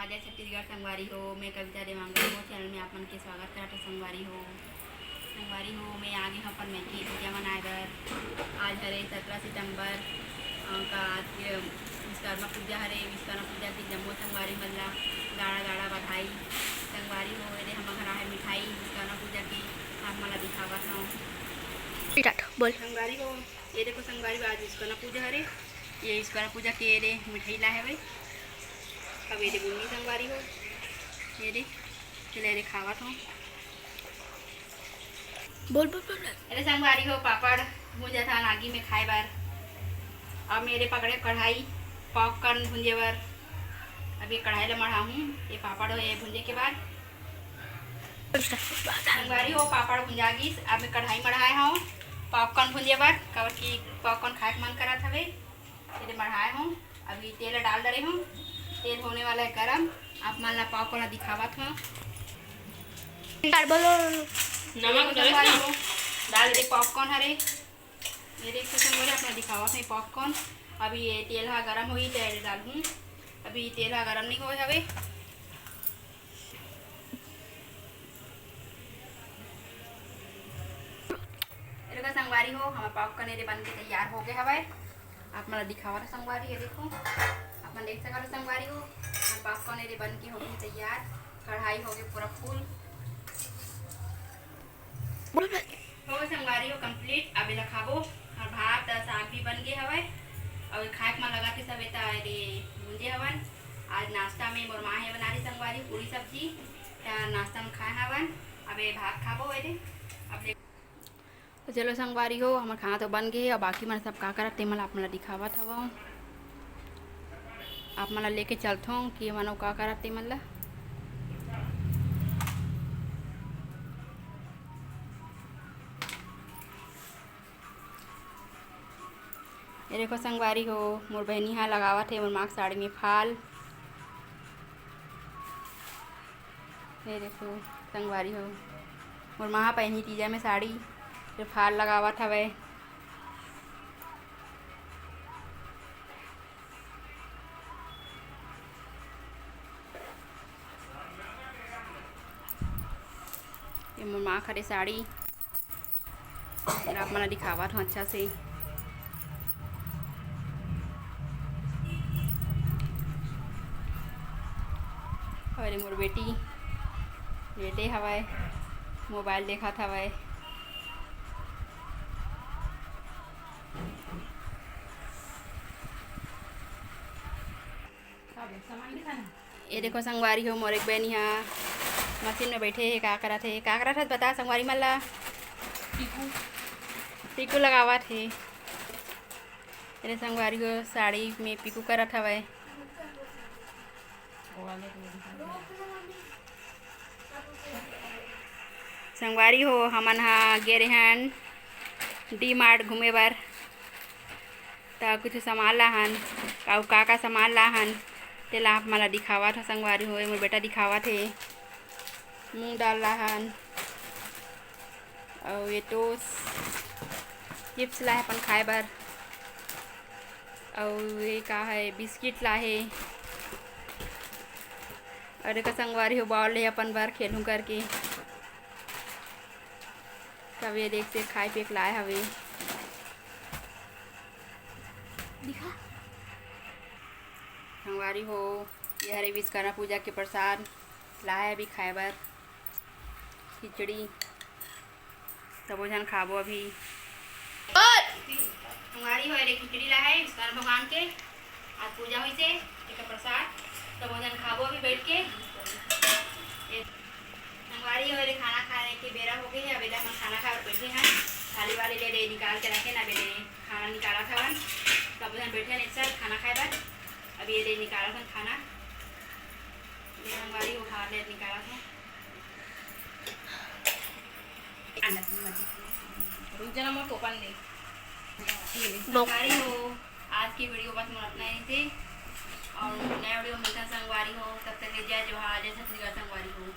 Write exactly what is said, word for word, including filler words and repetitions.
जय छत्तीसगढ़ संगवारी हो, मैं कविता देवांगन, मोर चैनल में आप मन के स्वागत करत हौं संगवारी हो। संगवारी हो, मैं आ गे हौं अपन मइके पूजा मनाए बर। आज हरे सत्रह सितंबर, अ, का आज के विश्वकर्मा पूजा हरे। विश्वकर्मा पूजा के जम्मो संगवारी मन ला गाड़ा गाड़ा बधाई। संगवारी हो, एदे हमर घर आहे मिठाई विश्वकर्मा पूजा के, आप मन ला दिखावत हौं। Start, बोल। संगवारी हो, ये देखो संगवारी हो, आज विश्वकर्मा पूजा हरे। ये विश्वकर्मा पूजा के एदे मिठाई लाए हवे। अब एदे बुन्नी संगवारी हो, एदे, चले एदे खावत हौं। बोल, बोल, बोल, बोल। अरे संगवारी हो, पापड़ भूंजत हन आगी में खाए बर। अब मेरे पकड़े कढ़ाई, popcorn भूंजे बर। अब ये कढ़ाई ला मढ़ाहूं, ये पापड़ हो, ये भूंजे के बाद। संगवारी हो, पापड़ भुंजा गिस, अब मैं कढ़ाई मढ़ाए हौं popcorn भूंजे बर, काबर कि popcorn खाए के मन करत हवे। तेल मढ़ाए हौं, अभी तेल डाल डरे हौं। तेल होने वाला है गरम। आप मन ला popcorn ला दिखावत हौं। बोलो। नमक संगवारी हो, डाल दे popcorn हरे। ये देखो संगवारी, आप मन ला दिखावत हौं popcorn। अभी ये तेल हा गरम होई, तेल डालहूं। अभी तेल हा गरम नहीं होए हवे। ये देखो संगवारी हो, हमर popcorn एदे बन के तैयार हो गए हवय। आप मन ला दिखावत हौं संगवारी, ये देखो, आप मन देख सकत हव संगवारी हो, हमर popcorn एदे बन के हो गए तैयार। कढ़ाई हो गए पूरा full। हो गए संगवारी हो complete। अब एला खाबो। और भात और साग भी बन गए हवय। और खाए के मन लगा के सब एता एदे भूंजे हवन। आज नाश्ता में मोर माँ हे बना रही संगवारी पूरी सब्जी, त नाश्ता में खाए हवन। अब ये भात खाबो एदे। अब ले तो चलो संगवारी हो, हमर खाना तो बन गए हे, अब बाकी मन सब का करत ते मन ला आप मन ला दिखावत हवं। आप मन ला लेके चलथों कि मन अउ का करत ते मन ला। ये देखो संगवारी हो, मोर बहिनी हा लगावत हे मोर माँ के साड़ी में फाल। ये देखो संगवारी हो, मोर माँ हा पहिनी तीजा में साड़ी, ये फाल लगावत हवय। ये मोर माँ खड़े साड़ी, एला आप मन ला दिखावत हौं अच्छा से। अरे मोर बेटी लेटे हवय, mobile देखत हवय। ये देखो संगवारी हो, मोर एक बहिनी हा मशीन में बैठे हे, का करत हे, का करत हे बता संगवारी मन ला। पीकू। पीकू लगावत हे। ये संगवारी हो, साड़ी में पीकू करत हवय। संगवारी हो, हमन हा गे रेहन D Mart घूमे बर, त कुछ सामान लाहन, अउ का का सामान लाहन, तेला आप मन ला दिखावत हौं संगवारी हो। ये मोर बेटा दिखावत हे, मूंग दाल लाहन, अउ ये टोस, chips लाहे अपन खाए बर, अउ ये का है, biscuit लाहे। अउ एकर संगवारी हो ball ले अपन बर खेलहूं करके। तब ये देख से खाए पिए के लाए हवे। दिखा। संगवारी हो, ये हरे विश्वकर्मा पूजा के प्रसाद लाए अभी खाए बर। खिचड़ी, सबो झन खाबो अभी। संगवारी हो, एदे खिचड़ी लाए विश्वकर्मा भगवान के। आज पूजा होइसे, एकर प्रसाद, सबो झन खाबो अभी बैठ के। ए, संगवारी हो, एदे खाना खाए के बेरा हो गए हे। अब एदे हमन खाना खाए बर बैठे हन। थाली वाली ले दे निकाल के रखे ना, एदे खाना निकालत हवन। सबो झन बैठे हन एक साथ खाना खाए बर। अब एदे निकालत हन खाना। ये संगवारी हो, हार ले निकालत हन। रुक जाना, मोर टोपन ले। संगवारी हो, आज की video बस मोर अतना ही थी। और नया video मिलता संगवारी हो, तब तक के जय जोहार, जय छत्तीसगढ़ संगवारी हो।